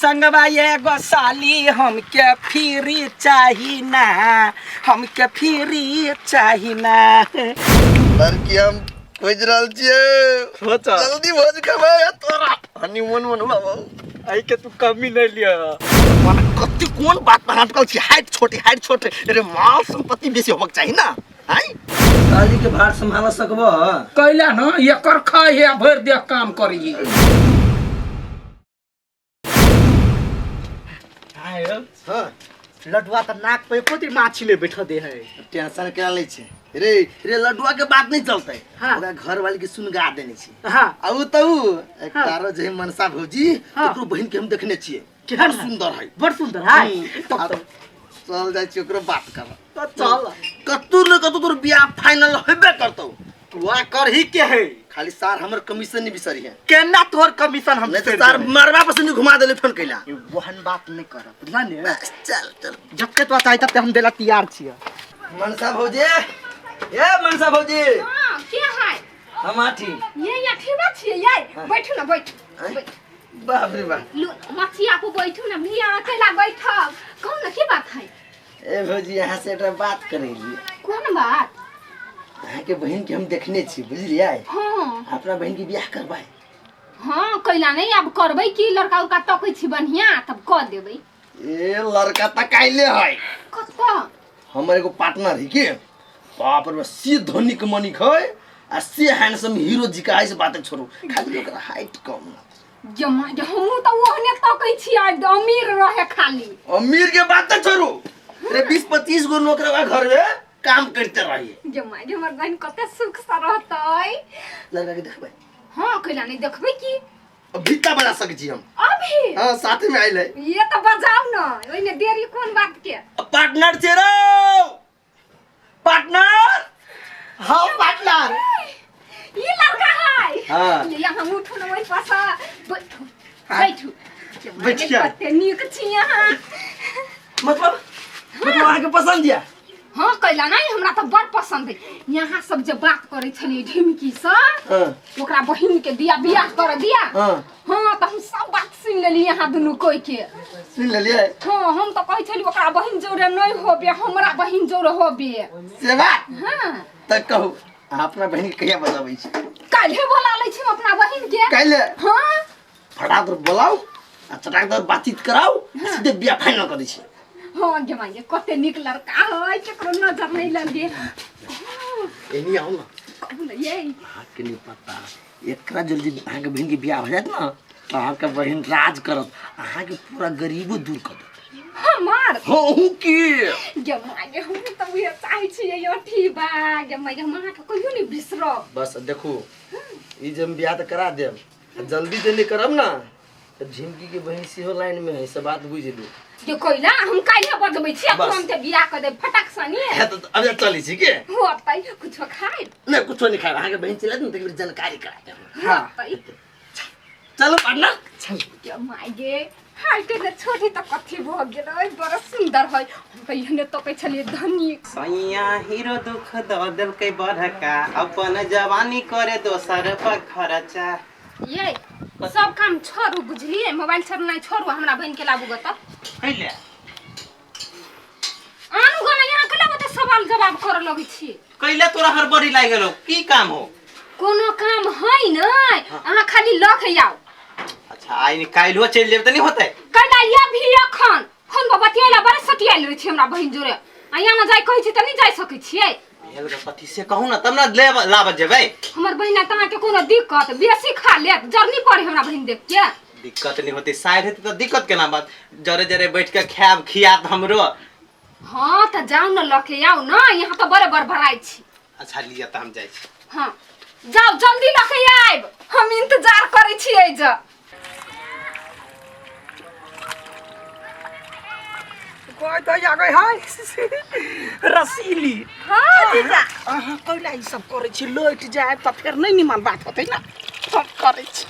संगवा एगो साली हमके फ्री चाही ना, हमके फ्री चाही ना। लड़की हम खोज रहल छियै। सोच। जल्दी भोज खेबै आ तोरा हनीमून मनबाबो। एहि के तू कमी नहीं लिया। माने कत्ती कोन बात पर अटकल छी? हाइट छोटे, हाइट छोटे। अरे माल संपत्ति बेसी होबक चाही ना। आइ साली के भार संभाल सकबो? कैला न एकर खाए है भरि देह काम करिए। आयो। हाँ। लडुआ त नाक पे एको दिन माछी ले बैठ दे है। टेंशन केना लै छै रे? रे लडुआ के बात नहीं चलते। हाँ। ओकरा घर वाली के सुनगा देने छी। हाँ। आ उ त उ एक हाँ। तारो जे मनसा भौजी। हाँ। ओकरो बहिन के हम देखने छियै। केहन बड़ है? सुंदर है। बड़ सुंदर है। तब तो चल जाइ छी ओकरो बात कर। तो चल। कतौ न कतौ तोर बियाह फाइनल हेबे करतौ। तू करही के है? खाली सार हमर कमीशन नहीं बिसरी है। केना तोर कमीशन हम नहीं तो सार मरवा पर से नहीं घुमा देले फोन कैला। ए, वहन बात नहीं कर बुझला ने। बस, चल चल। जबके तो चाहे तब हम देला तैयार छियै। मनसा भौजी, ए मनसा भौजी। हाँ, के है? हम आठी। ये या ठीक बात छियै ये। बैठू ना, बैठू। आँय? बैठू। बाप रे बाप। लू, मछिया को बैठू ना, मिया अकेला बैठब। कहू ना की बात है? ए भौजी, यहाँ से एकटा बात करेली। कोन बात? अहाँ के बहिन के हम देखने छी, बुझलियै? हाँ। अपना बहिन के बियाह करबै। हाँ, कैला नहीं अब करबै की? लड़का उड़का तकै छी बढ़िया तब क देबै। ए लड़का तकाइले है। कतऽ? हमर एगो पार्टनर है के, बाप रे, से धनिक के मनिक है आ से हैंडसम हीरो जी का है, से बात छोड़ू, खाली ओकरा हाइट कम ना। जमा जे हमहूँ तऽ ओहने तकै छी, अमीर रहे खाली। अमीर के बात त छोड़ू रे, 20-25 गो नौकरवा घर में काम करते रहिए। जमा जे हमर बहन कते सुख से रहतै। लड़का के देखबै? हाँ, कैला नहीं देखबै की? अब भीता बना सकै छी हम। अभी? हाँ, साथे में आइल है। ये तो बजाउ न, ओइने देरी कोन बात के? पार्टनर छे रो, पार्टनर। हाँ पार्टनर। ये लड़का है। हाँ। ये यहाँ उठू न ओइ पास बैठू। बैठू। बैठिया। कते नीक छी अहाँ। मतलब अहाँ के पसंद या? हाँ, कैला नहीं, हमरा तो बड़ पसंद है। यहाँ सब जे बात करे छलियै ढिमकी से। हाँ। ओकरा बहिन के दिया बियाह कर दिया। हाँ। हाँ, तो हम सब बात सुन लेली यहाँ दुनू कोई के। सुन लेलियै? हाँ, हम तो कहै छली ओकरा बहिन जोरे नहीं होबे, हमरा बहिन जोरे होबे। से बात? हाँ। त कहू, अहाँ अपना बहिन के कहिया बजाबै छी? काल्हे बोला लै छी हम अपना बहिन के। काल्हे? हाँ। फटाक दर बोलाउ आ चटाक दर बातचीत कराउ, सीधे बियाह फाइनल कर दै छी। हाँ गे माय, कते नीक लड़का है, केकरो नजर नहीं लगे। एनी आउ ना। कहू ना ये। अहाँके नहीं पता, एकरा जल्दी अहाँके बहिन के बियाह हो जायत ना तो अहाँके बहिन राज करत, अहाँके पूरा गरीबो दूर कर देत। हमार? हाँ, अहूँ के। गे माय, हम तऽ उहे चाहै छियै अथी बा। गे माय, हम अहाँके कहियो नहीं बिसरब। बस देखू, ई जे हम बियाह तऽ करा देब, जल्दी जे नहीं करब ना तऽ झिमकी के बहिन सेहो लाइन में है, से बात बुझि लू। जे कोइला हम काल्हे बजबै छी, बस। तुरन्ते बियाह कऽ देब फटाक सनी। है तऽ अब चलै छी के? होतै कुछो खाइ? नहीं, कुछो नहीं खाएब। अहाँके बहिन चलत ने तऽ एक बेर जानकारी करा देब। होतै। चलू पार्टनर। गे my गे, हाइट ने छोटी तऽ कथी भऽ गेलै, बड़ा सुंदर है। हम तऽ एहने तकै छलियै धनी। सैया हीरो दुख दऽ देलकै बड़का, अपन जवानी करे दोसर पर खर्चा। ये सब काम छोड़ू, बुझलियै? मोबाइल छोड़नाइ छोड़ू, हमरा बहिन के लाबू गो तऽ। कैले? आनू गो ना, यहाँ कैला ओते सवाल जवाब करऽ लगै छी? कैले तोरा हड़बड़ी लागि गेलौ? की काम हो? कोनो काम है नै, अहाँ खाली लऽ के आउ। अच्छा, आइ काल्हिओ चलि जेबै तऽ नहि होतै? कैला या भी अखन फोन पर बतियाला बड़े सटियाल रहै छी हमरा बहिन जोरे, आ यहाँ जाय कहै छी तऽ नहि जाय सकै छियै। भेल गप कथी से कहू ना तब ना लेब लाबऽ जेबै। हमर बहिना तऽ अहाँके कोनो दिक्कत बेसी खा लेत, जरनी पड़े हमरा बहिन देख के। दिक्कत नहीं होती, शायद हेतै तऽ दिक्कत केना बात, जरे जरे बैठ के खायब खियात हमरो। हाँ तऽ जाउ ने लऽ के आउ ने, यहाँ तऽ बड़े बड़बड़ाइ छी। अच्छा लिअ तऽ हम जाइ छी। हाँ जाउ, जल्दी लऽ के आयब, हम इंतजार करै छियै जे। कोई तो आगे है रसीली। हाँ जीजा। अहाँ कैला ई सब करै छी? लौट जायब तऽ फेर नहि निमन बात होतै ना। सब करै छी,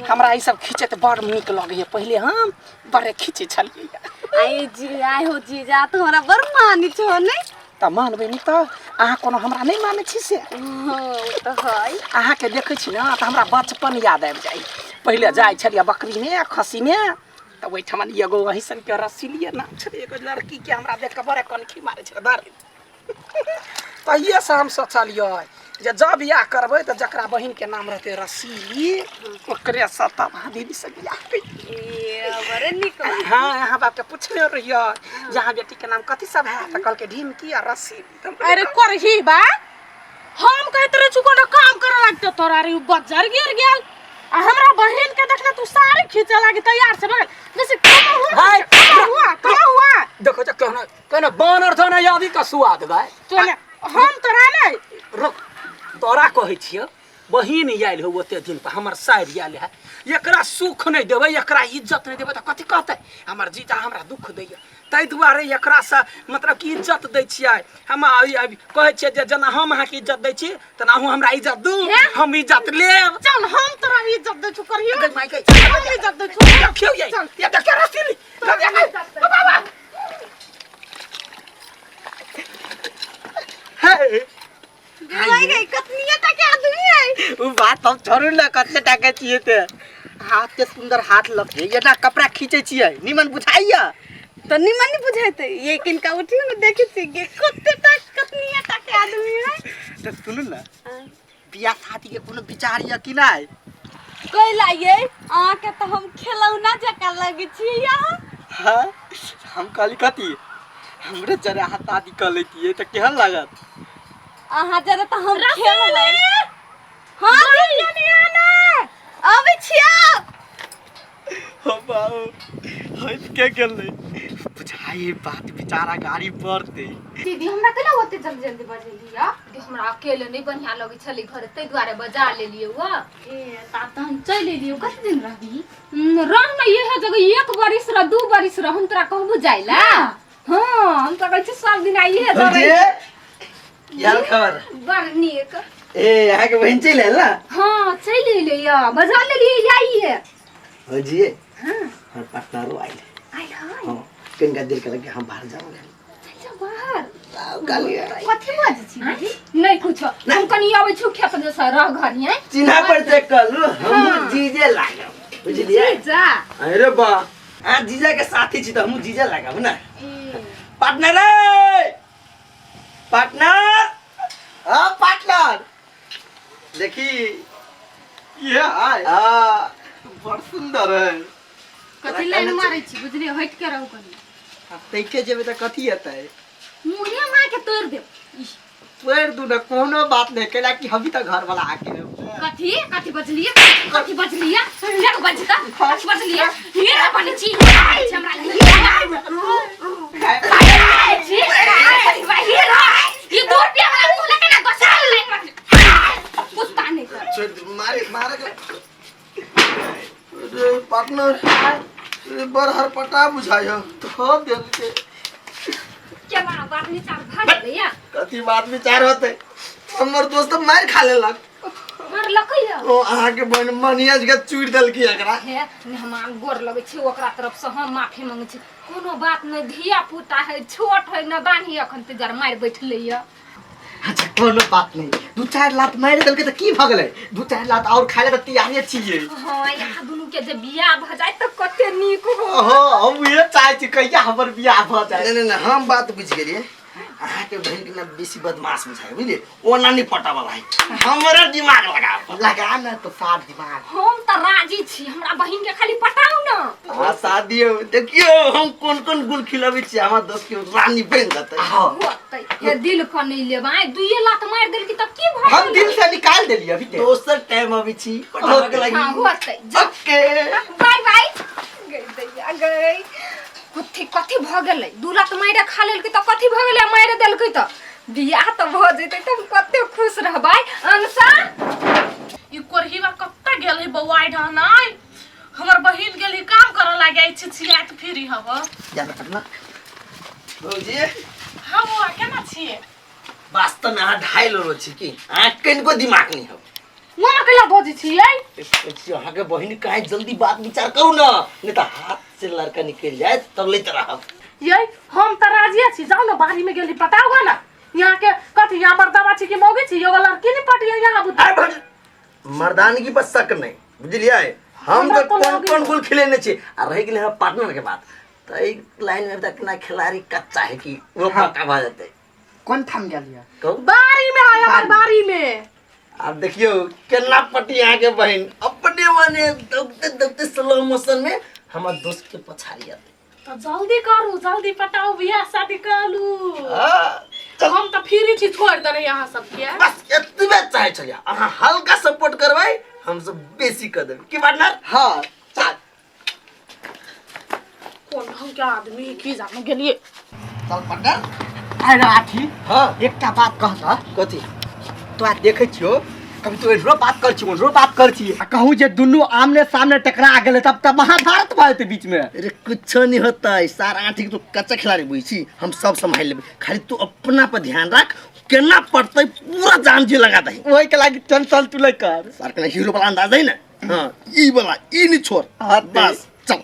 हमरा ई सब खींचैत बड़ नीक लगैया। पहिले हम बड़े खींचै छलियै। आई जी, आई हो जीजा, तो हमरा बड़ मानी छो ने। तऽ मानबै नहि तऽ अहाँ कोनो हमरा नहि मानै छी से? हाँ, ओ तऽ है। अहाँके देखै छी ने तऽ हमरा बचपन याद आबि जाइ। पहिले जाइ छलियै बकरीमे खस्सीमे तऽ ओहिठमन एगो वही सन के रसीलिए नाम छलै, एगो लड़की के हमरा देख के बड़े कनखी मारे छलै बड़। तहिए से हम सोचलियै जे जब बियाह करबै तऽ जकरा बहिन के नाम रहतै रसीली, ओकरे से तब अहाँ दीदी से बियाह करियै। ए, बड़े नीक बात। हाँ, अहाँ बाप के पुछने रहियै जे अहाँ बेटी के नाम कथी सब है, तऽ कहलकै ढिमकी आ रसीली। तऽ हम कहलियै, अरे करही बा, हम कहैत रहे छु कोनो काम करे लगते तोरा रे बज्जर गिर गेल आ हमरा बहिन के देखले तू साड़ी खींचे लागी तैयार से बगल जैसे कमा हुआ। हाय। कमा हुआ, कमा हुआ। देखो तऽ कहना कहना बानर धन आदि का स्वाद भाई। तो ने हम तोरा नहीं रुक, तोरा कहै छियौ, बहिन आयल हो ओते दिन पर, हमर साइर आयल है, एकरा सुख नहि देबै, एकरा इज्जत नहि देबै तऽ कथी कहतै हमर जीजा? हमरा दुख दैया, ताहि दुआरे एकरासँ मतलब कि इज्जत दै छियै हम। कहै छियै जे जेना हम अहाँके इज्जत दै छी तेना अहूँ हमरा इज्जत दू, हम इज्जत लेब। चल, हम तोरा इज्जत दै छु करियो। गै माय गै। हम इज्जत दै छु। देखियौ यै, ये देखियौ रसीली, बाबा। हे। गई गई, कतनिया तक के आदमी है। उ बात हम छोड़ू ना, कते टाका छियै ते हाथ के सुंदर हाथ लगे ये ना, कपड़ा खींचे छियै निमन बुझाइया। तो निमन नहीं बुझाइते ये किनका उठी में देखे छी के कते तक कतनिया तक के आदमी है। तो सुनू ना, बियाह शादी के कोनो विचार या कि नहीं? कैला ये अहाँ के तो हम खेलौना जकाँ लगे छी यहाँ। हाँ, हम कहली कथी, हमरे जरा हाथ शादी कर लेतियै तऽ केहन लागत? अहाँ जरा तऽ हम खेलबै। हाँ दीदी, अबै छियै। हो बाबू, हंस के गेलै बुझाइ बात विचारा गाड़ी पड़तै। दीदी, हमरा केना ओते जल्दी जल्दी बजेली या? दीदी, हमरा अकेले नहीं बढ़िया लगे छलै घर, ताहि दुआरे बजा लेलियै। हुआ ए ताब तऽ हम चलि एलियै। कते दिन रहबी? रह न इहे जगह, एक बरिस रह, 2 बरिस रह, हम तोरा कहबो जाइला। हाँ, हम तऽ कहै छी सब दिन आइए भौजी, की हाल खबर? बड़ नीक। ए, अहाँके बहिन चलि आयल ना? हाँ, चलि एलियै या बजा लेलियै आइए। भौजी, हमर पार्टनरो आयल। आइ हाय। हाँ, कनिका देर के लगे हम बाहर जाओगे। चलि जा बाहर। कहलियै। कथी बाजै छी दीदी? नहि कुछो, हम कनि अबै छी खेत जैसा, रह घर ही। चिन्हा पर से कहलू, हमहूँ जीजे लागब, बुझलियै? जा। अरे बा, अहाँ जीजा के साथी छी तऽ हमहूँ जीजे लागब ने। पार्टनर रे, पार्टनर। हाँ पार्टनर, देखी। ये हाय। हाँ। बड़ सुंदर है। कथी लाइन मारै छी? बुझलियै, हटि के रहू कनि। आब तैके जेबै तऽ कथी हेतै? मुँहे मार के तोड़ि देब। इह, तोड़ि दू ने, कोनो बात नहीं, कैला कि हम तऽ घर वाला आके। कथी कथी बजलियै? कथी बजलियै? फेर बजता कथी बजलियै? हीरा बनै छी, हीरा बनै छी, हमरा हीरा छी, हीरा। ई 2 रुपया वाला मुँह लगे ना दोसर लाइन मार कुत्ता नहीं कर। छोड़ दे, मारे मारे के रे पार्टनर रे, बड़ हरपटा बुझाइ हो। धो देलकै। केना बात विचार भऽ गेलैया? कथी बात विचार होते, हमर दोस्त तऽ मारि खा लेलक। मारलकै या? ओ अहाँके बहिन मनिया के चूरि देलकी एकरा। हे मेहमान, गोर लगै छै, ओकरा तरफ से हम माफी मांगै छी। कोनो बात नहि, धिया पुता है, छोट है, नदान ही अखन ते जर मारि बैठलै या। अच्छा, कोनो बात नहीं, दू चारि लात मारि देलकै तऽ की भऽ गेलै? दू चारि लात और खाय लए तऽ तैयारे छियै। हाँ, यहाँ दुनू के जे बियाह भऽ जाय तऽ कते नीक हो। हाँ, हम उहे चाहै छी, कहिया हमर बियाह भऽ जाय। नहीं नहीं नहीं, हम बात बुझि गेलियै। अहाँके बहिन के ना बेसी बदमाश बुझाइ, बुझलियै? ओना नहीं पटावला है, हमरा दिमाग लगाओ। लगा ना तो साफ दिमाग। हम तऽ राजी छी, हमरा बहिन के खाली पटाउ ना। हाँ, शादी हो, देखियो हम कोन कोन गुल खिलाबै छियै, हमर दोस्त के रानी बनि जेतै। हाँ। होतै हे, दिल पर नहीं लेबै। दुइये लात मारि देलकी तऽ की भऽ हम गेलै? दिल से निकाल देलियै अभी के। दोसर टाइम अबै छी पटाबऽ के हाँ लागि। होतै, जा। ओके, बाय बाय। गई दैया गई, कथी कथी भऽ गेलै? दू लात मारि खा लेलकै तऽ कथी भऽ गेलै? मारि देलकै तऽ बियाह तऽ भऽ जेतै तऽ हम कते खुश रहबै। अंशा, ई कोरहीवा कत्ता गेल है बौआ ढहनाइ? हमर बहिन गेल है काम करऽ लागे छिछियात फिरी हब। जा पटना भौजी। हाँ बौआ, केना छियै? वास्तव में अहाँ ढाई लेलो छी कि अहाँ कनिको दिमाग नहीं हो। मोना कैला बजै छियै? अहाँके बहिन कहे जल्दी बात विचार करू ना, नहीं तो हाथ से लड़का निकल जाए तब लेते रहब। यै, हम तऽ राजिये छी, जाउ ने बाड़ी में गेली पटाउ गा ना। यहाँ के कथी, यहाँ मर्दावा छी कि मौगी छी? एगो लड़की नहीं पटियै यहाँ बुद्धि। अरे भौजी, मर्दानगी पर शक नहीं, बुझलियै? हम हमरा तऽ तऽ कोन लगैए। कोन गोल खेलेने छी आ रहि गेलै हमर पार्टनर के बात तऽ एहि लाइन में तक ना खिलाड़ी कच्चा है कि वो पक्का भऽ जेतै। कोन ठाम गेलियै? कहू। बारी में है हमर, बारी में। आब देखियौ केना पटी अहाँके बहिन अपने मने दौगते दौगते स्लो मोशन में हमर दोस्त के पछाड़ी आते। तऽ जल्दी करू, जल्दी पटाउ, बियाह शादी करू। हाँ, चल। हम तऽ फ्री छी, छोड़ि देने अहाँ सबके। बस एतबे चाहै छलियै, अहाँ हल्का सपोर्ट करबै, हम सब बेसी कऽ देबै। की पार्टनर? हाँ, चल। कोन ढंग के आदमी की जानो गेलिए। चल पार्टनर। अरे आठी। हाँ। एकटा बात कह तऽ। कथी? तोरा देखै छियौ, कभी तो एहरो बात कर छी, ओहरो बात कर छी, आ कहूँ जे दुनू आमने सामने टकरा गेलै तब तऽ महाभारत भऽ जेतै बीच में। अरे कुछो नहीं होता है सार, आठी के तू कच्चा खिलाड़ी बुझै छी, हम सब संभाल लेबै। खाली तू अपना पर ध्यान राख, केना पड़तै पूरा जान जी लगा दही। ओहि के लागी टेंशन तू नहीं कर। सार कने हीरो वाला अंदाज है ना। हाँ, ई वाला ई नहीं छोड़। हाँ, बस चल।